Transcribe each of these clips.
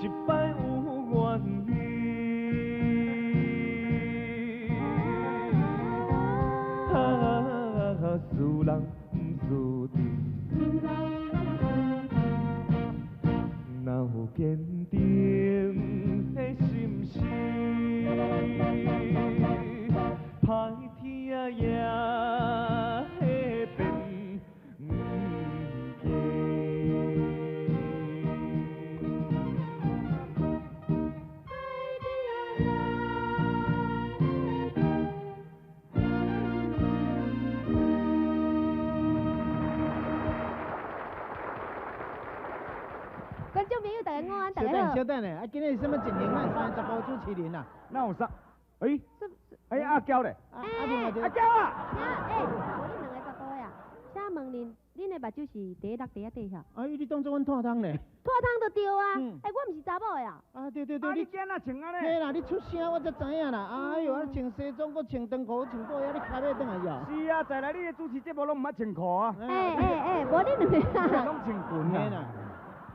失敗有原因。啊，輸人毋輸陣，若有堅定的心思，歹天也會變晴。觀眾朋友，大家午安，大稍等，家好。稍等咧，啊，今日是啥物情形？咱三个查埔主持人啊？哪有啥？欸，欸，阿娇咧？啊，另外一个阿娇啊！欸，無恁兩个查埔的啊？請問恁，恁的目睭是佇咧落地仔底遐？哎，你當作阮脫湯咧？脫湯就對啊！欸，我毋是查某的啊。啊，對對對，啊，你你今仔穿按呢？嘿啦，你出聲我才知影啦。哎喲，啊穿西裝，閣穿長褲，穿布鞋，你卡欲轉來呀？是啊，再來你的主持節目攏毋捌穿褲啊。欸欸欸，無恁兩个。攏穿裙啊。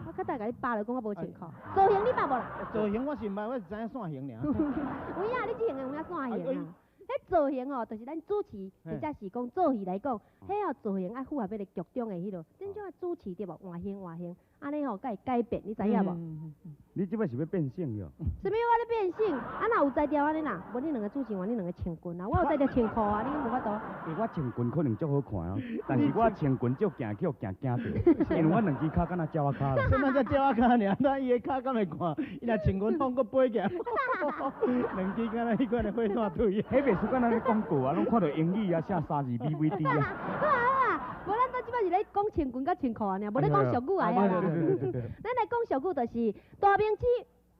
我較大共你扒落講我無穿褲，造型你捌無啦？造型我是毋捌，我是知影線型爾。有影，你這型的有影線型啊？彼造型哦，就是咱主持或者是講做戲來講，彼哦造型愛符合彼個劇中的彼落，恁種的主持對無？換型換型，按呢吼才會改變，你知影無？你這擺是欲變性喲？啥物我咧變性？啊若有才調按呢啦，無恁兩個主持換恁兩個穿裙啊，我有才調穿褲啊，你無法度。欸，我穿裙可能足好看哦，但是我穿裙足驚去予驚驚著，因為我兩支跤敢若鳥仔跤啦。啥物叫鳥仔跤爾？那伊的跤敢會看？伊若穿裙風閣飛起來，兩支敢若彼款的火炭腿。彼袂輸敢若咧廣告啊，攏看著英語啊，寫三字 DVD 啊。好啊好啊，無咱到這擺是咧講穿裙佮穿褲爾，無咧講俗語啊啦。咱來講俗語就是大明星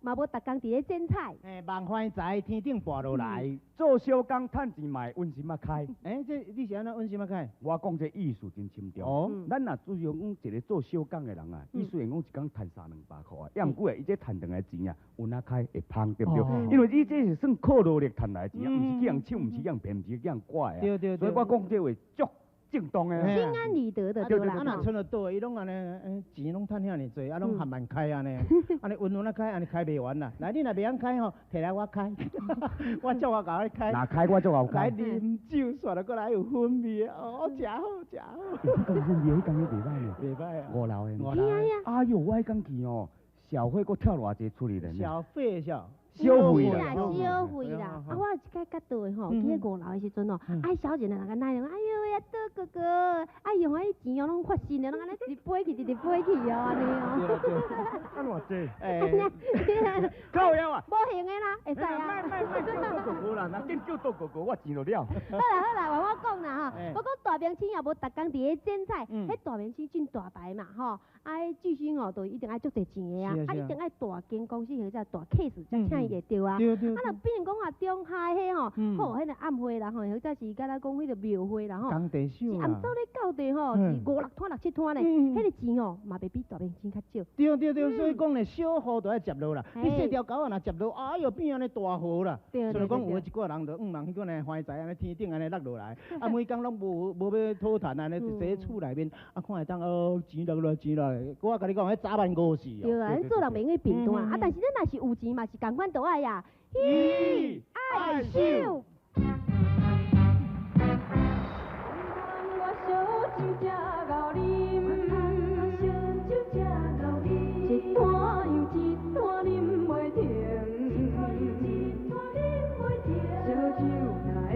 嘛無逐工佇咧剪彩。欸，望發財，天頂跋落來。做小工趁錢嘛會溫心仔開。欸，這你是按怎溫心仔開？我講這意思真深重。咱若主要講一個做小工的人啊，伊雖然講一工趁三兩百箍啊，抑毋過啊，伊這趁轉來錢啊，溫仔開會芳，對毋對？因為伊這是算靠努力趁來的錢啊，毋是去人搶，毋是去人騙，毋是去人拐啊。所以我講這話足正當的。心安理得的對啦。啊，若賰著倒，伊攏按呢，欸，錢攏趁遐爾濟，啊，攏含慢開按呢，按呢溫溫仔開，按呢開袂完啦。來，你若袂曉開吼，提來我開，我足會𠢕你開。若開我足會開。來啉酒，煞著閣來有粉味的，哦，誠好，誠好。彼工粉味，彼工彼袂歹呢。袂歹啊。五樓的。五樓的。哎喲，我彼工去哦，小費閣跳偌濟出去咧。小費是。小費啦，小費啦！啊，我有一擺佮倒的吼，去彼五樓的時陣哦，啊，小姐若個奶哎喲呀，倒哥哥，哎用彼錢哦，攏發新的，攏按呢一直飛去，一直飛去哦，按呢哦。啊，偌濟？欸，靠腰啊！無閒的啦，會使啊。莫莫莫叫倒哥哥啦，若緊叫倒哥哥，我錢就了。好啦好啦，換我講啦吼，我講大明星也無逐工佇咧剪彩，彼大明星真大牌嘛吼，啊，彼巨星哦，就一定愛足濟錢的啊，啊，一定愛大間公司或者大 case 才請伊會著啊。啊，若比如講啊，中下彼吼，好，彼個暗會啦吼，或者是敢若講彼個廟會啦吼，是暗暝咧到地吼，是五六攤六七攤咧，彼個錢吼嘛袂比大明星較少。對對對，所以講咧，小雨就愛接落啦。你細條狗仔若接落，哎喲變按呢大雨啦。所以講有的一寡人就向望彼款的橫財按呢天頂按呢落落來，啊每工攏無欲討趁按呢，坐佇厝內面，啊看會當哦錢落落錢落來，我共你講，彼早晚五時哦。對啊，咱做人袂用去貧惰啊，啊但是咱若是有錢嘛是仝款都愛啊。喜愛秀。一摊又一摊啉袂停，烧酒若会